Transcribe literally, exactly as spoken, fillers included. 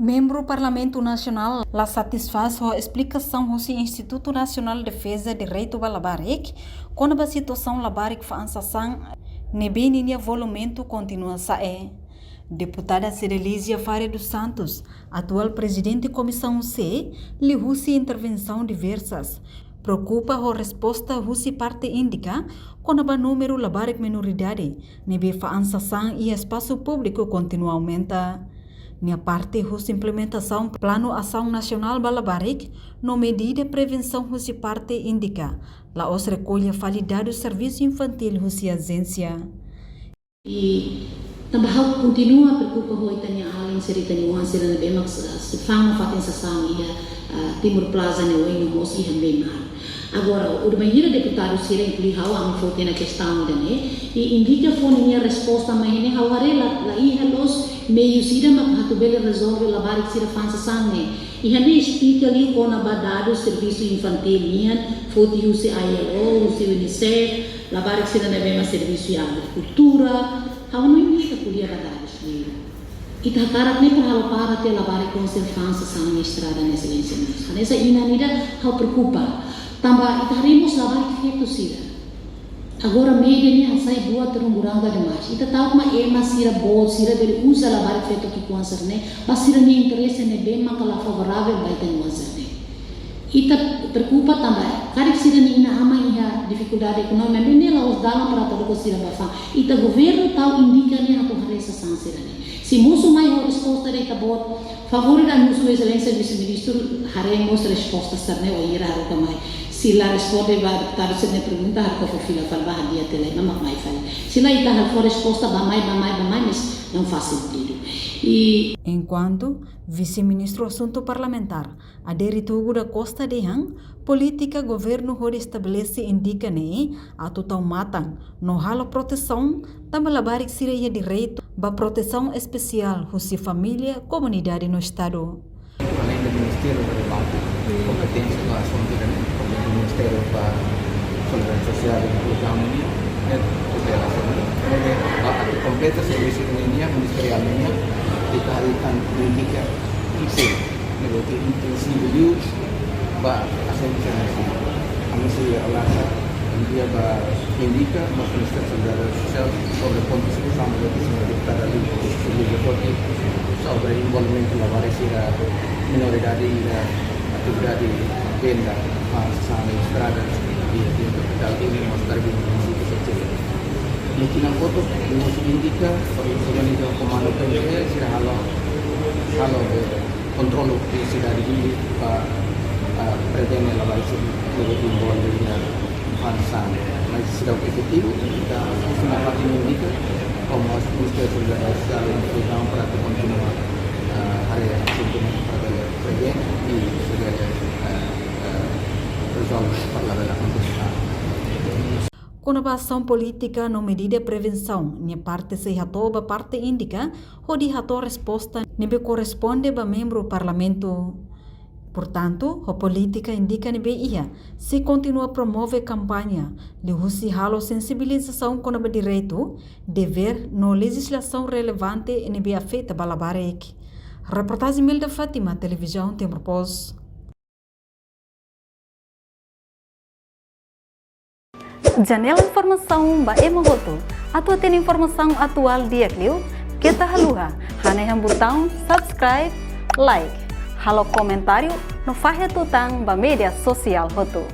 Membru Parlamentu Nasionál la satisfás ho esplikasaun husi Institutu Nasionál Defeza Direitu ba Labarik kona-ba situasaun labarik fa'an sasán ne'ebé ninia volumentu kontinua sa'e. Deputada Cedelizia Faria dos Santos, atuál prezidente Komisaun C, liuhusi intervensaun diversas, preokupa ho resposta husi parte INDICA kona-ba númeru labarik menoridade ne'ebé fa'an sasán iha espasu públiku kontinua aumenta. Nia parte husi implementasaun Planu Asaun Nasionál ba Labarik no medida prevensaun husi parte INDICA, la'ós rekolla fali dadus servisu infantíl husi ajénsia. I tanba ha'u kontinua preokupa ho ita-nia alin sira, ita-nia oan sira ne'ebé mak s-, s-, fa'an no fatin sasán iha, ah, Timor Plaza ne'e, ohin no mós iha beimahan. Agora, uluk bainhira deputadu sira inklui ha'u, ami foti ona kestaun ida-ne'e, i INDICA fó ninia resposta mai ne'e ha'u haree la, la iha loos meius ida mak atu bele rezolve labarik sira fa'an sasán ne'e. Iha ne'e esplika liu kona-ba dadus servisu infantíl nian, foti husi I L O, husi UNICEF, labarik sira ne'ebé mak servisu iha agrikultura, ha'u hanoin ita ko'alia ba dadus liu. Ita hakarak ne'e para halo para tiha labarik konser fa'an sasán iha estrada ne'e, Exelénsia Ministru. Hanesan inan ida ha'u preokupa. Tanba ita haree mós labarik feto sira. Agora média ne'e hasai buat runguranga demais. Ita ta'uk mak ema sira boot sira bele uza labarik feto ki'ikoan sira-ne'e ba sira-nia interese ne'ebé maka la favoravel ba ita-nia oan sira-ne'e. Ita preokupa tanba karik sira-nia inan-aman iha difikuldade ekonómika, maibé ne'e la'ós dalan para atu haruka sira ba fa'an. Ita governu tau INDICA ne'e atu haree sasán sira-ne'e. Se mosu mai ho resposta ida, ita-boot, favór ida husu Exelénsia Vise-Ministru haree mós resposta sira-ne'e bainhira haruka mai. Se la responde ba deputadu sira-nia pergunta, haruka fó fila fali ba hadi'a tiha lai, mak mai fali. Se la, ita halo fó resposta bá-mai, bá-mai, bá-mai, mas não faz sentido. I enkuantu Vise-Ministru Asuntu Parlamentár, Adérito Hugo da Costa dehan, polítika governu hodi estabelese INDICA ne'e atu tau matan no halo protesaun tanba labarik sira iha direitu ba protesaun espesiál husi família, komunidade no Estadu. Além do Ministério relevante, kompetente ba asuntu ida-ne'e, kompetente Ministério ba Solidariedade Sosiál i Inkluzaun nian, ne'e tutela sira-ne'e, ne'e ba atu kompleta servisu nian, ministeriál nian, ita harii tan INDICA, sim. Ne'ebé ita intensiva liu ba asuntu sira-ne'e. Ami sei alerta, envia ba INDICA, mós Ministériu Solidariedade Sosiál, sobre pontu situasaun ne'ebé señora deputada liu, liu forte, sobre envolvimentu labarik sira menoridade iha atividade venda, ah, sasán iha estrada, iha, iha kapitál, iha mós Karibe, munisípiu sira. I tinan kotuk, mós INDICA, sobre, sobre komandu P M P, sira halo, halo, eh, kontrolu iha sidade Dili ba, ah, prevene labarik sira ne'ebé envolve iha fa'an sasán. Mas seidauk efetivu, ita husu nafatin INDICA, ho mós Ministériu Solidariedade Sosiál i Inkluzaun para atu kontinua, ah, haree asuntu ne'e para bele prevene i para bele, ah, ah, rezolve para labele akontese. Kona-ba asaun polítika no medida prevensaun, nia parte sei hato'o ba parte INDICA, hodi hato'o resposta ne'ebé korresponde ba membru Parlamentu. Portantu, ho polítika INDICA ne'ebé iha, sei kontinua promove kampaña, liuhusi halo sensibilizasaun kona-ba direitu, devér no lejizlasaun relevante ne'ebé afeta ba labarik. Reportajen Milda Fátima, Televizaun Timor Post. Janela informasaun ba ema hotu. Atu hatene informasaun atuál di'ak liu, keta haluha hanehan butaun subscribe, like, halo komentáriu no fahe tutan ba média sosiál hotu.